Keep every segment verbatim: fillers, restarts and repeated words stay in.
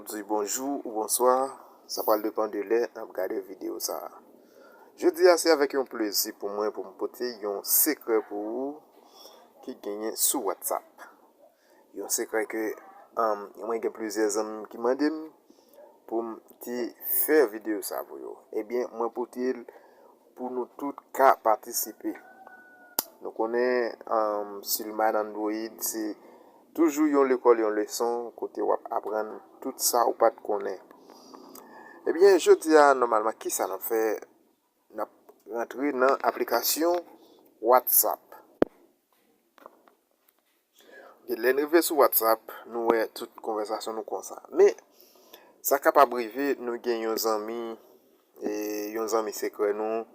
Di bonjou ou bonswa, sa pral depann de lè n ap gade videyo sa a. Jodi a, se avèk yon plezi pou mwen pou m pote yon sekrè pou ou ki genyen sou WhatsApp. Yon sekrè ke, um, mwen gen plizyè zanmi ki mande m pou m te fè videyo sa pou yo. Ebyen, mwen pote l pou nou tout ka patisipe. Nou konnen, um, Silman Android, se toujou yon lekòl, yon leson kote w ap aprann tout sa ou pa t konnen. Ebyen, jodi a, nòmalman, kisa n ap fè? N ap rantre nan aplikasyon WhatsApp. Ok, lè n rive sou WhatsApp, nou wè tout konvèsasyon nou konsa. Men, sa kapab rive, nou gen yon zanmi, e, yon zanmi sekrè nou,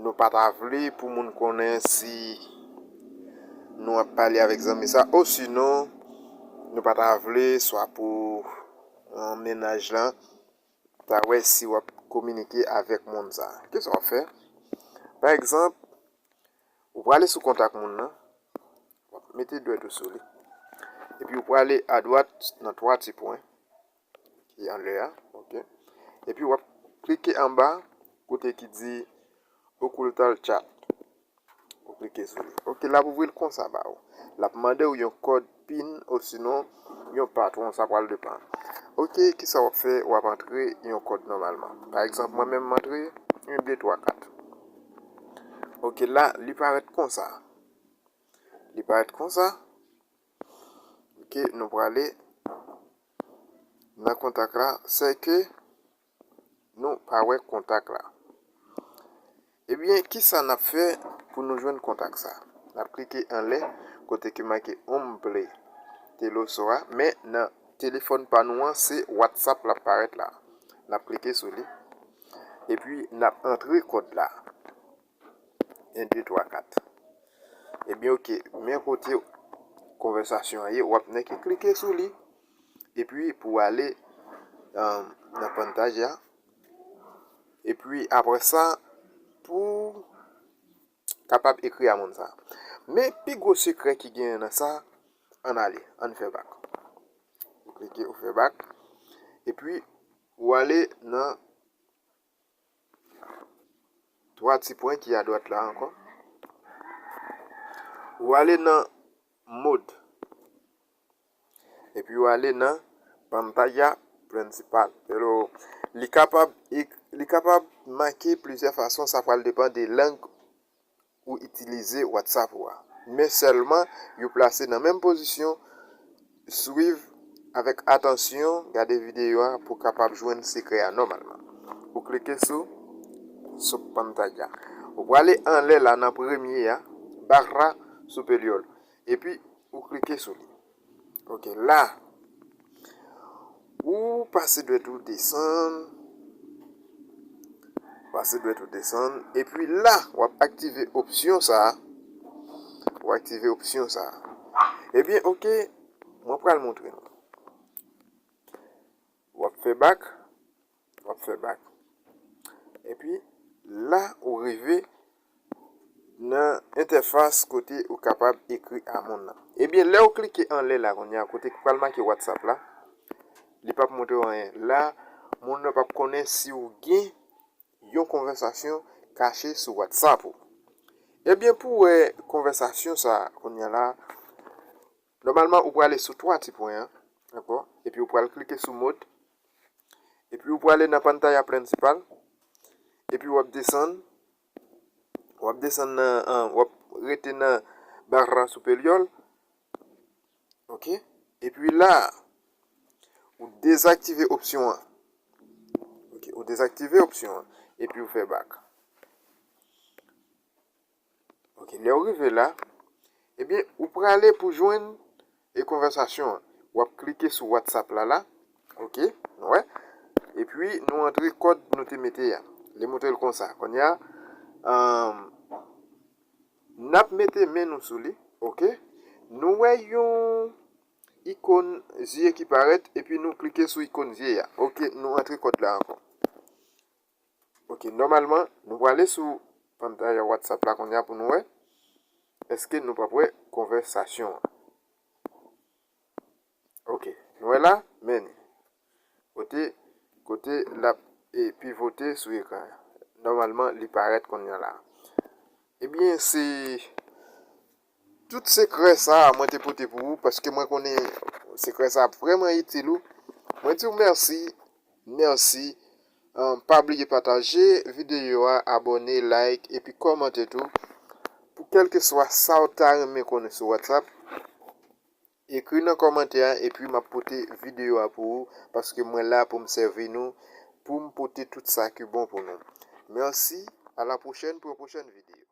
nou pa ta vle pou moun konnen si nou ap pale avèk zanmi sa, osinon, nou pa ta vle swa pou, e, mennaj lan, ta wè si w ap kominike avèk moun sa. Kisa w ap fè? Pa egzanp, ou prale sou kontak moun nan, w ap mete dwèt ou sou li, epi ou prale adwat nan twa ti pwen ki anlè a, ok? Epi w ap klike anba kote ki di ocultar chat. Ou klike sou li. Ok, l ap ouvri l konsa ba ou. L ap mande w yon kòd pin osinon yon patwon, sa pral depann. Ok, kisa w ap fè? W ap antre yon kòd nòmalman. Pa egzanp, mwen menm m antre yon, de, twa, kat. Ok, la, li parèt konsa. Li parèt konsa. Ok, nou prale nan kontak la, sèke nou pa wè kontak la. Ebyen, kisa n ap fè pou nou jwenn kontak sa? N ap klike anlè kote ki make Hombre Teloso a, men nan telefòn pa nou an, se WhatsApp l ap parèt la. N ap klike sou li. Epi, n ap antre kòd la. En, de, twa, kat. Ebyen, ok. Men kote konvèsasyon an ye, w ap nèke klike sou li. Epi, pou ale, um, nan pantay la. Epi, apre sa, pou kapab ekri a moun sa. Men, pi gwo sekrè ki genyen nan sa, ann ale, ann fè bak. Ou klike, ou fè bak. Epi, ou ale nan twa ti pwen ki adwat la ankò. Ou ale nan mod. Epi ou ale nan pantalla principal. Pero, li kapab, li kapab make plizyè fason, sa pral depann de lang ou itilize WhatsApp ou a. Men sèlman, yo plase nan menm pozisyon, swiv avèk atansyon, gade videyo a pou w kapab jwenn sekrè a nòmalman. Ou klike sou, sou pantay la. Ou prale anlè la nan premye a, barra superior. Epi, ou klike sou li. Ok, la, ou pase dwèt ou desann. Pase dwèt ou desann. Epi la, w ap aktive opsyon sa a. W aktive opsyon sa a. Ebyen, ok, mwen pral montre nou. W ap fè bak. W ap fè bak. Epi, la, ou rive nan entèfas kote ou kapab ekri a moun nan. Ebyen, lè ou klike anlè la, kounye a, kote ki pral make WhatsApp la, li p ap montre w anyen. La, moun nan p ap konnen si w gen yon konvèsasyon kache sou WhatsApp ou. Ebyen, pou wè konvèsasyon sa a, kounye a la, nòmalman, ou prale sou twa ti pwen an, dakò? Epi ou pral klike sou mod. Epi ou prale nan pantalla principal. Epi w ap desann. W ap desann nan, an, w ap rete nan barra superior. Ok? Epi la, ou dezaktive opsyon an. Ok, ou dezaktive opsyon an. Epi ou fè bak. Ok, lè w rive la, ebyen, ou prale pou jwenn e konvèsasyon an. W ap klike sou WhatsApp la, la. Ok, nou wè. Epi, nou antre kòd nou te mete a. Li montre l konsa. Kounye a, um, n ap mete men nou sou li. Ok. Nou wè yon ikòn zye ki parèt, epi nou klike sou ikòn zye a. Ok, nou antre kòd la ankò. Ok, nòmalman, nou prale sou pantay WhatsApp la kounye a pou nou wè èske nou p ap wè konvèsasyon an. Ok, nou wè la, men ni. Te l ap e, pivote sou ekran. Nòmalman, li parèt kounye a la. Ebyen, se tout sekrè sa a mwen te pote pou ou, paske mwen konnen sekrè sa a ap vrèman itil ou. Mwen di w mèsi, mèsi. Ahn, pa bliye pataje videyo a, abòne, like, epi kòmante tou. Pou kèlkeswa sa w ta renmen konnen sou WhatsApp, ekri nan kòmantè a, epi m ap pote videyo a pou ou, paske mwen la pou m sèvi nou, pou m pote tout sa ki bon pou nou. Mèsi, a la pwochèn pou yon pwochèn videyo.